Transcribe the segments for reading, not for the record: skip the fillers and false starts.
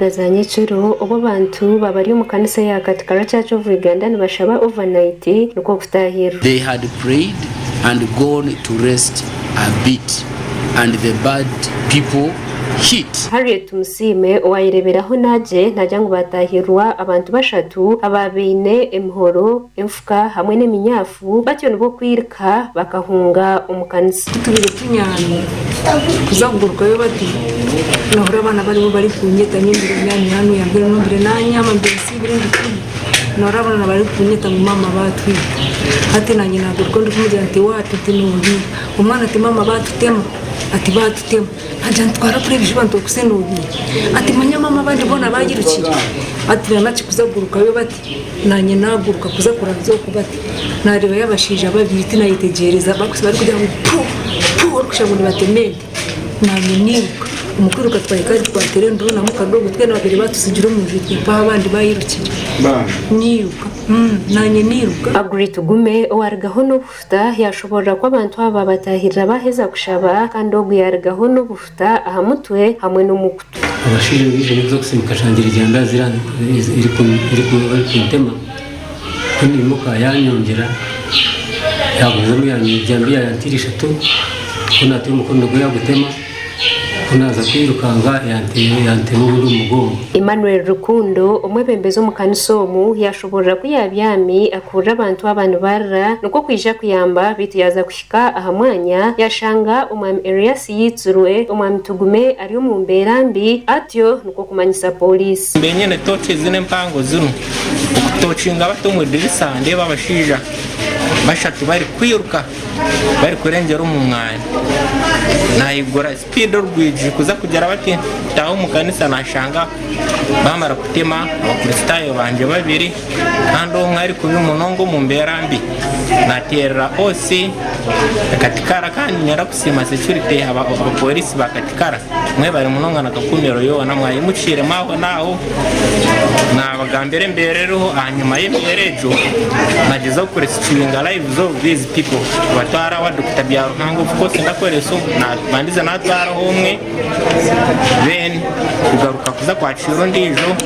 Za nyekiro obu abantu baba bari omu kanisa eya Katikara Church of Uganda nibashaba overnight nikwo kutahirirwa. They had prayed and gone to rest a bit, and the bad people hit. Harriet Tumusiime owayereberaho nagye nagya ngu batahirwa abantu bashatu aba baine emihoro, enfuka hamwe n'eminyafu batyo nibwo kwirika bakahunga omu kanisa. Ku tubire tunyami kuza kugurukayo bati, nohurira abaana bariho barikunyeta nyowe mbire nyami hanuya mbwenu mbire nanyama mbire nsiibire ndi kubi, nohurira abaana barikunyeta ngu maama batwita. Hati nanye nagurukayo ndikumugira nti wapi nti nobiiha. Omwana ati maama batutema, ati batutema. Nagira nti twara kuri ebishuba nti okuse nobiiha. Ati manya maama abandi boona bayirukire. Hati nanakikuza kugurukayo bati. Naanye naaguruka kuza kuranzya oku bati, naareebayo abashaija babiri tinayetegyereza barikugira ngu pu! Pu! Orikushusha ngu nibatema ente. Naanye nairuka. Omu kwiruka twahika ahu twateera enduru na mukadogo twena ababaire batutsigire omu nju itwe mpaho abandi baayirukire. Nairuka, naanye nairuka. Aggrey Tugume owarugaho n'obuhuta yaashoboorora ku abantu aba bataahirira baaheza kushaba kandi ogu yaarugaho n'obuhuta aha mutwe hamwe n'omu kutu. Abashaija baija nikuza kusimuka shangira ejambiya erikuntema ku niimuka yanyongyera yagumizamu ejambiya yanteera ishatu ku nateera omukono nagwo yagutema ku naaza kwirukanga yantema obundi omu mugongo. Emmanuel Rukundo, omwebembezi omu kanisa omu yashoborora ku yabyami akuhurira abantu aba nibarira nikwo kwija kuyamba beitu yaaza kuhika aha mwanya yashanga Omwami Erias yaitsirwe, Omwami Tugume ari omu mbeera mbi atyo nikwo kumanyisa pooriisi. Mbe nyine tooci zinu empango zinu, okutoocinga bati omu idirisa ndeeba abashaija bashatu barikwiruka barikurengyera omu mwanya. Nayigura sipiidi orwigi kuza kugira bati kutaaha omu kanisa nashanga bamara kutema abakristaayo bangye babiri kandi omwe arikubi munonga omu mbeera mbi. Nateerera OC Katikara kandi niinyenda kusiima security abapooriisi ba Katikara mwebare munonga na Kakumiro yoona mwayimukiiremu aho n'aho nabagambira embeera eriho ahanyima y'embeera egyo nagyezaho kurescuinga lives of these people kubatwara awa Dokita Byaruhanga of course ndakoresa nabandize natwaraho omwe then kugaruka kuza kwakiira ondiijo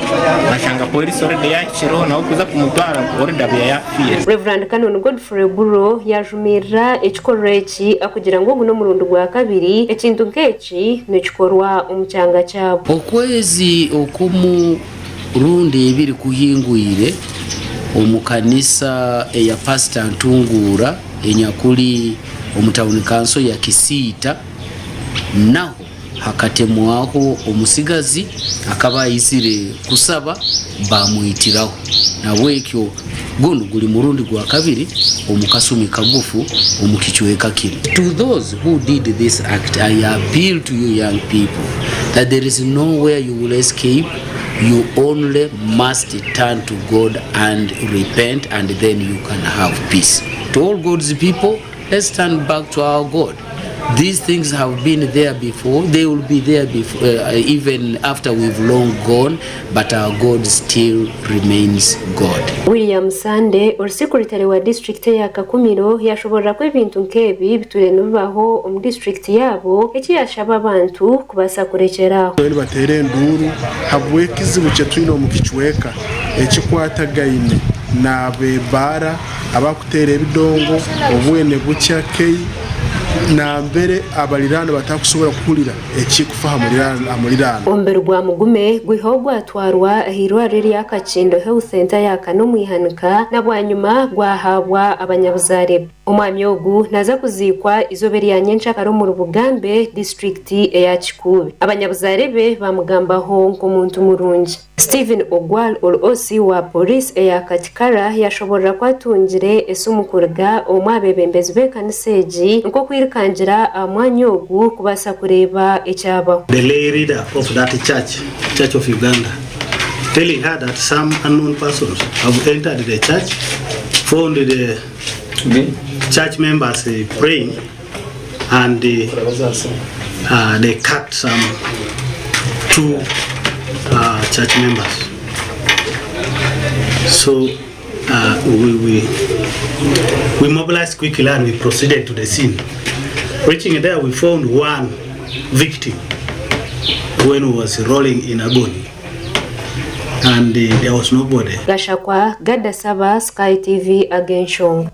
nashanga pooriisi already yahikireho nawe kuza kumutwara already abaire yafiire. Rev. Canon Godfrey Guro yaajumirira ekikorwa eki akugira ngu ogu n'omurundi gwa kabiri ekintu nk'eki nikikorwa omu kyanga kyabo. Okwezi okw'omurundi ebiri kuhingwire, omu kanisa eya Pasita Ntunguura enyakuli omu tawuni kanso ya Kisiita naho hakatemwaho omusigazi akaba aizire kusaba baamwitiraho. Nahabwekyo gunu guli murundi gwa kabiri omu kasumi kagufu omu kicweka kinu. To those who did this act, I appeal to you young people that there is nowhere you will escape, you only must turn to God and repent and then you can have peace. To all God's people, let's turn back to our God. These things have been there before, they will be there before, even after we've long gone, but our God still remains God. William Sande, ori sekuritare wa disiturikiti eya Kakumiro yashoborora ku ebintu nk'ebi bitwire nibibaho omu disiturikiti yaabo eki yashaba abantu kubaasa kurekyera aho. Nibateera enduuru habw'ekizibu kyetwine omu kicweka ekikwatagaine n'abebaara abakuteera ebidongo obwine bukya kei nambere abaliraano batakusobora kuhurira ekikufa aha muliraano. Omubiri gwa Mugume gwihaho gwatwarwa ah'eirwariro erya Kakindo Health Centre ya Kana omu Ihanika na bwanyima gwahaabwa abanyabuzaare be. Omwami ogu naaza kuziikwa eizooba erya nyenkyakara omuri Bugambe, disiturikiti eya Kikuube. Abanyabuzaare be baamugambaho nk'omuntu murungi. Stephen Ogwal ori OC wa Police eya Katikara yashoborora ku atungire esimu kuruga omu abebembezi b'ekanisa egi nk'okwirikangira aha mwanya ogu kubaasa kureeba ekyabaho. The lay leader of that church, Church of Uganda, telling her that some unknown persons have entered the church, found the church members praying and they cut some two church members. So we mobilized quickly and we proceeded to the scene. Reaching there, we found one victim when he was rolling in agony. and there was nobody. Gashakwa, Gada Saba, Sky TV, Ag'enshonga.